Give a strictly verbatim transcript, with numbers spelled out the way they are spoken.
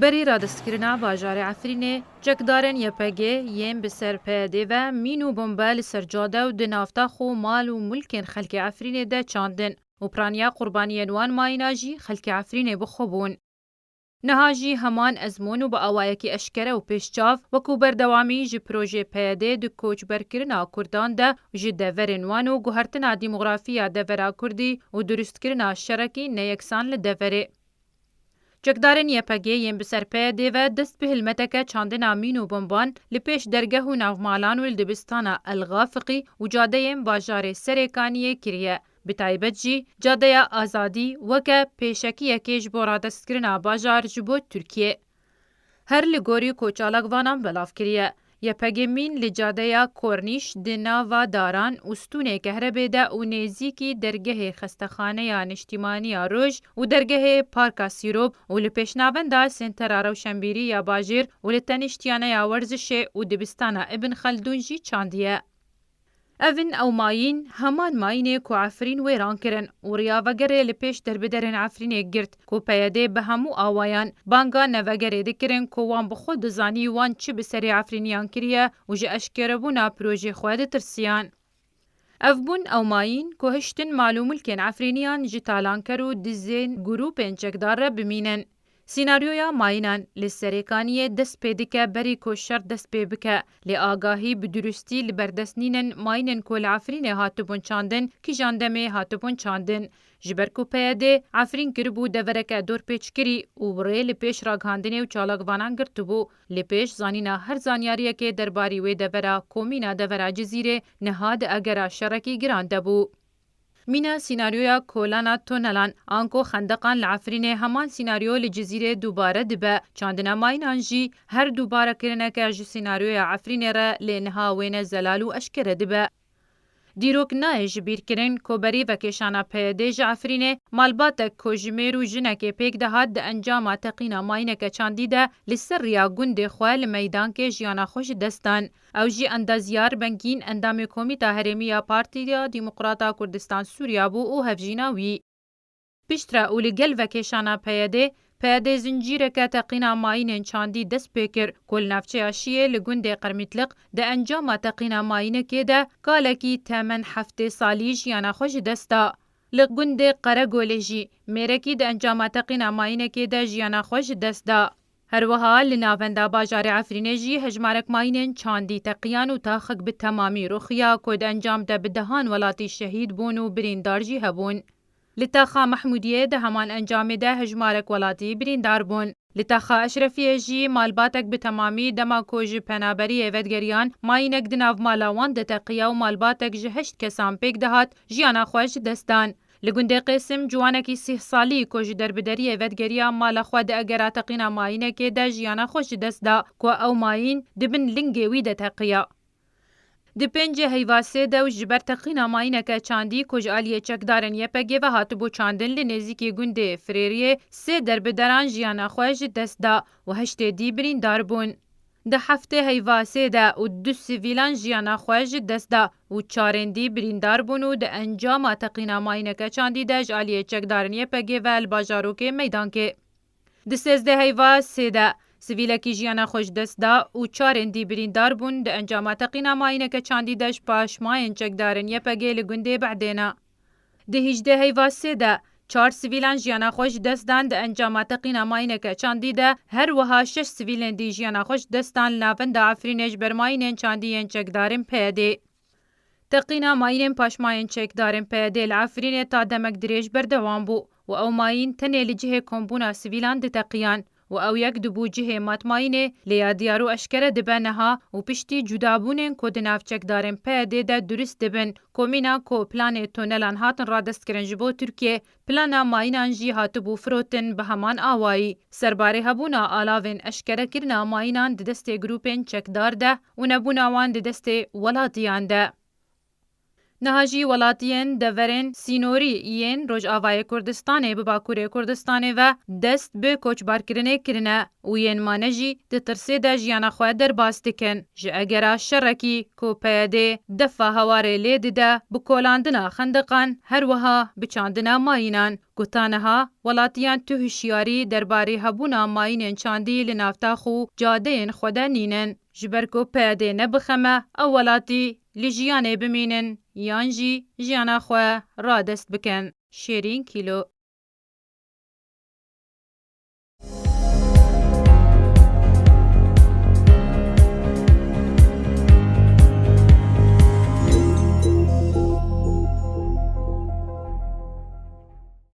Berî radestkirina bajarê Efrînê, çekdarên Y P G yên bi ser P Y D ve mîn û bombe li ser cade û di navtax û mal û milkên xelkê Efrînê de çandin û piraniya qurbaniyên wan mayîna jî xelkê Efrînê bi xwe bûn. Niha jî heman ezmûn û bi awayekî eşkere û pêşçav, wekû berdewamî ji projê P Y D di koçberkirina Kurdan de ji deverên wan û guhertina demografiya devera Kurdî û durustkirina şerekî neyeksan li deverê. Çekdarên Y P G yên bi ser P Y D ve dest bi hilmeteke çandina mîn û bomban li pêş dergeh û navmalan û li dibistana El Gafiqî û cadeyên bajarê Serêkaniyê kiriye. Bi taybet jî cadeya Azadî weke pêşekiyekê ji bo radestkirina bajar ji bo Tirkiyê. Her li gorî ku çalakvanan belav kiriye, Y P G mîn li cadeya Kornîş di nava daran û stûnê kehrebê de û nêzîkî dergehê Xestexaneya Niştîmaniya Roj û dergehê Parka Sîrop û li pêşnavenda Sentera Rewşenbîrî ya Bajêr û li teniştiyaneya werzişê û dibistana Ibn Xeldûn jî çandiye. Ev in ew mayîn, heman mayînê ku Efrîn wêran kirin û riya vegerê li pêş derbiderên Efrînê girt ku P Y D bi hemû awayan banga nevegerê dikirin ku wan bi xwe dizanî wan çi bi serê Efrîniyan kiriye û ji eşkerebûna projê xwe ditirsiyan. Ev bûn ew mayîn ku hiştin mal û milkên Efrîniyan ji talanker û dizên grûpên çekdar re bimînin. Sînaryoya mayînan li Serêkaniyê dest pê dike berî ku şer dest pê bike, lê agahî bi durustî li ber dest nînin mayînên ku li Efrînê hatibûn çandin, kîjan demê hatibûn çandin. Ji ber ku P Y D Efrîn kiribû devereke dorpêçkirî û rê li pêş ragihandinê û çalakvanan girtibû, li pêş zanîna her zanyariyekê derbarî wê devera ku mîna devera Cizîrê niha di egera şerekî giran de bû. Mîna sînaryoya kolana tonelan anko xendeqan li Efrînê heman sînaryo li Cizîrê dubare dibe. Çandina mayînan jî her dubarekirineke ji sînaryoya Efrînê re lê niha wêne zelal û eşkere dibe. Dîrok nayê ji bîr kirin ku berî vekêşana P Y D ji Efrînê malbatek ku ji mêr û jinekê pêk dihat di encama teqîna mayîneke çandî de li ser riya gundê xwe li meydankê jiyana xwe ji dest dan. Ew jî Endaziyar Bengîn endamê Komîta Herêmî ya Partiya Demokrata Kurdistan Sûriya bû û hevjîna wî. Piştre û li gel vekêşana P Y D, P Y D zincîreke teqîna mayînên çandî dest pê kir ku li navçeya Şiyê li gundê Qermîtliq di encama teqîna mayînekê de kalekî temen heftê salî jiyana xwe ji dest da. Li gundê Qeregolê jî mêrekî di encama teqîna mayînekê de jiyana xwe ji dest da. Her wiha li navenda bajarê Efrînê jî hejmarek mayînên çandî teqiyan û taxek bi temamî ruxiya ku di encam de bi dehan welatî şehîd bûn û birîndar jî hebûn. Li taxa Mehmûdiyê di heman encamê de hejmarek welatî birîndar bûn. Li taxa Eşrefiyê jî malbatek bi temamî dema ku ji penaberiyê vedigeriyan, mayînek di nav mala wan de teqiya û malbatek ji heşt kesan pêk dihat, jiyana xwe ji dest dan. Li gundê Qêsim ciwanekî sîh salî ku ji derbideriyê vedigeriya mala xwe di egera teqîna mayînekê de jiyana xwe ji dest da ku ew mayîn di bin lingê wî de teqiya. Di pêncê heyva sê de û ji ber teqîna mayîneke çandî ku ji aliyê çekdarên Y P G ve hatibû çandin li nêzîkî gundê Firêriyê sê derbideran jiyana xwe ji dest da û heştê dî birîndar bûn. Di heftê heyva sê de û du sivîlan jiyana xwe ji dest da û çarên dî birîndar bûn û di encama teqîna mayîneke çandî de ji aliyê çekdarên Y P G ve li bajarokê Meydankê. Di sêzdeh heyva sê de sivîlekî jiyana xwe ji dest da û çarên dî birîndar bûn di encama teqîna mayîneke çandî de ji paşmayên çekdarên Y P G li gundê Behdêna. Di hîjdeh heyva sê de çar sivîlan jiyana xwe ji dest dan di encama teqîna mayîneke çandî de, her wiha şeş sivîlên dî jiyana xwe ji dest dan li navenda Efrînê ji ber mayînên çandî yên çekdarên P Y D'ê. Teqîna mayînên paşmayên çekdarên P Y D li Efrînê ta demek dirêj berdewam bû û ew mayîn tenê li cihê kombûna sivîlan diteqiyan û ew yek dibû cihê matmayînê, lê ya diyar û eşkere dibe niha û piştî cudabûnên ku di nav çekdarên P Y D de durist dibin, ku mîna ku planê tonelan hatin radestkirin ji bo Tirkiyê, plana mayînan jî hatibû firotin bi heman awayî. Serbarê hebûna alavên eşkerekirina mayînan di destê grûpên çekdar de û nebûna wan di destê welatiyan de. Niha jî welatiyên deverên sînorî yên Rojavayê Kurdistanê bi Bakurê Kurdistanê ve dest bi koçbarkirinê kirine û yên mane jî di tirsê de jiyana xwe derbas dikin. Ji egera şerekî ku P Y D defa hewarê lê dide, bi kolandina xendiqan, her wiha bi çandina mayînan. Ku ta niha welatiyan tu hişyarî derbarê hebûna mayînên çandî li navtax û cadeyên xwe de nînin. Ji ber ku P Y D nebixeme, ew welatî li jiyanê bimînin yan jî jiyana xwe radest bikin. Şêrîn Kîlo.